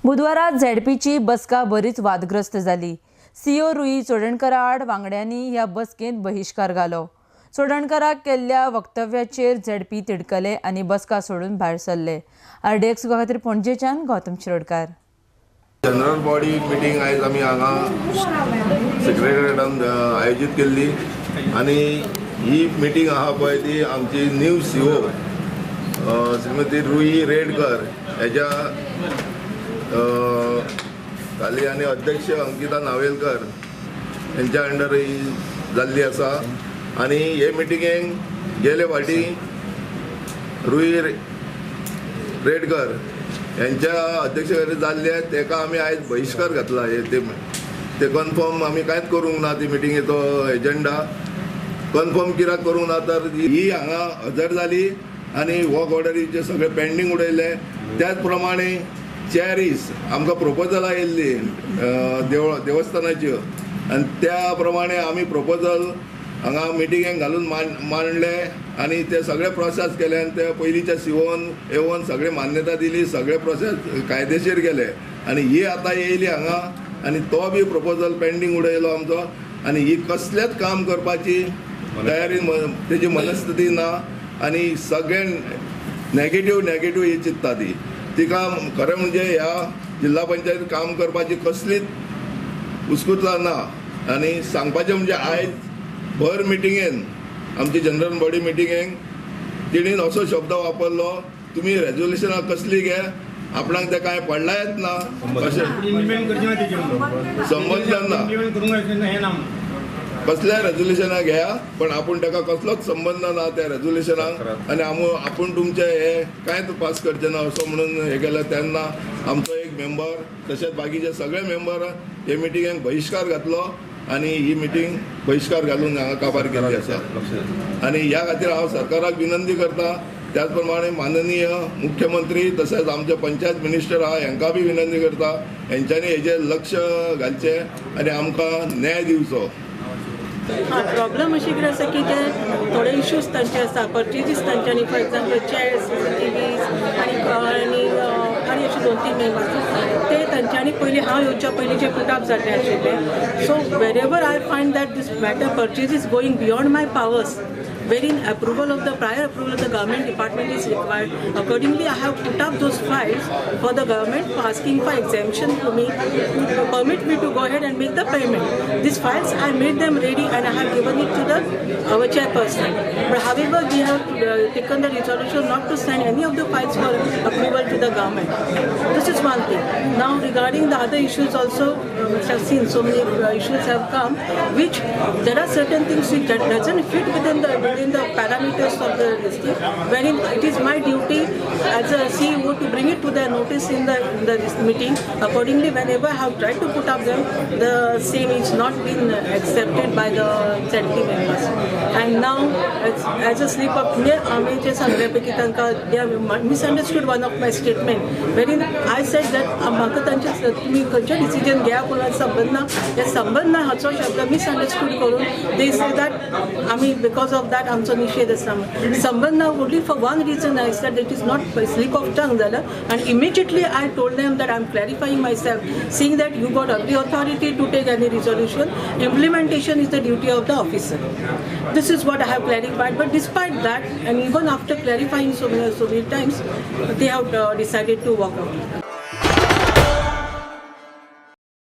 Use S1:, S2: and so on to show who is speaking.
S1: बुधवारा झेडपीची बसका बरीच वादग्रस्त जाली. सीओ रुई चोडणकरा आड वांगड्यांनी ह्या बसकेंत बहिश्कार घालो. चोडणकराक केल्ल्या वक्तव्याचेर झेडपी तिडकले आनी बसका सोडून भायर सरले. आरडीएक्स खातीर पणजेच्यान Gautam Shirodkar.
S2: General body meeting आयज आमी हांगा सेक्रेटरीएटान आयोजीत केल्ली आनी ही मिटींग आहा पळय, ती आमची न्यू सीओ श्रीमती रुई रेडकर हेच्या खाली आनी अध्यक्ष अंकिता नावेलकर हेंच्या अंडर ही जाल्ली आसा. आनी हे मिटिंगेक गेले फावटी रुई रेडकर यांच्या अध्यक्षतेखाली जाल्ले, तेका आमी आयज बहिश्कार घातला. हे ते ते कन्फर्म आमी कांयच करूंक ना. ती मिटिंगेचो एजेंडा कन्फर्म कित्याक करूंक ना, तर ही हांगा हजर जाली आनी वर्क ऑर्डरीचे सगळे पेंडींग उडयले. त्याच प्रमाणे चॅरीस आमकां प्रपोजलां येयल्ली देवळ देवस्थानाच्यो आनी त्या प्रमाणे आमी प्रपोजल हांगा मिटिंगेक घालून मांडले आनी ते सगळे प्रोसेस केले आनी ते पयलींच्या सिओन येवन सगळे मान्यता दिली, सगळे प्रोसेस कायदेशीर केले. आनी ही आतां येयली हांगा आनी तो बी प्रपोजल पेंडींग उडयलो आमचो आनी ही कसलेच काम करपाची तयारी तेजी मनस्थिती ना आनी सगळे नेगेटीव नेगेटीव ही चिंत्ता ती. तिका खरें म्हणजे ह्या जिल्हा पंचायत काम करपाची कसलीच उस्कुतला ना. आनी सांगपाचें म्हणजे आयज भर मिटिंगेन, आमची जनरल बॉडी मिटिंगेक तिणेन असो शब्द वापरलो, तुमी रेजोल्युशनां कसली घे, आपणाक तें कांय पडलायच ना अशें.
S3: इम्प्लिमेंट करचे ना तेजे म्हणून.
S2: संबंद ना.
S3: इम्प्लिमेंट करूंक जाय हें ना म्हणून.
S2: कसल्या रेजोल्युशनां घेया, पण आपूण ताका कसलोच संबंद ना त्या रेजोल्युशनाक आनी आपूण तुमचें हें कांयच पास करचें ना असो म्हणून हें केलें. तेन्ना आमचो एक मेंबर तशेंच बाकीचे सगळे मेंबर हे मिटिंगेक बहिश्कार घातलो आनी ही मिटींग बहिश्कार घालून हांगा काबार केल्ली आसा. आनी ह्या खातीर हांव सरकाराक विनंती करता, त्याच प्रमाणे माननीय मुख्यमंत्री तशेंच आमचे पंचायत मिनिस्टर आहा हेंकां बी विनंती करता, हेंच्यांनी हेजेर लक्ष घालचें आनी आमकां न्याय दिवचो.
S4: हां, प्रॉब्लम अशी कितें आसा की ते थोडे इश्यूज तांचे आसा, पर्चेजीस तांच्यांनी, फॉर एग्जाम्पल चेअर्स, सीसीटीव्हीज आनी आनी अशे दोन तीन मेम्बर्स, ते तांच्यांनी पयलीं हांव येवच्या पयलीं जे पुटअप जाल्ले आशिल्ले. So wherever I find that this matter purchase is going beyond my powers, wherein approval of the prior approval of the government department is required. Accordingly, I have put up those files for the government for asking for exemption to me to permit me to go ahead and make the payment. These files, I made them ready and I have given it to the our chairperson. But however, we have taken the resolution not to send any of the files for approval to the government. This is one thing. Now regarding the other issues also, which have seen so many issues have come, which there are certain things which that doesn't fit within the parameters of the this thing, wherein it is my duty as a CEO to bring it to their notice in the this meeting. Accordingly, whenever I have tried to put up them, the same is not been accepted by the ZP members. And now, as a slip up, म्हणजे आमी जे सांगले पळय की तांकां they have misunderstood one of my statement, wherein I said that म्हाका तांचे तुमी खंयचे डिसिजन घेया पूण संबंद ना. हे संबंद ना हाचो शब्द मिसअंडरस्टूड करून दे से that आमी because of that आमचो निशेध आसा म्हणून. संबंद ना only for one reason I said it is not slip of tongue जालं आनी immediately I told them that I am clarifying myself, seeing that you got every authority to take any resolution, implementation is the duty of the officer. This is what I have clarified. But despite that, and even after clarifying so many times, they have decided to walk out.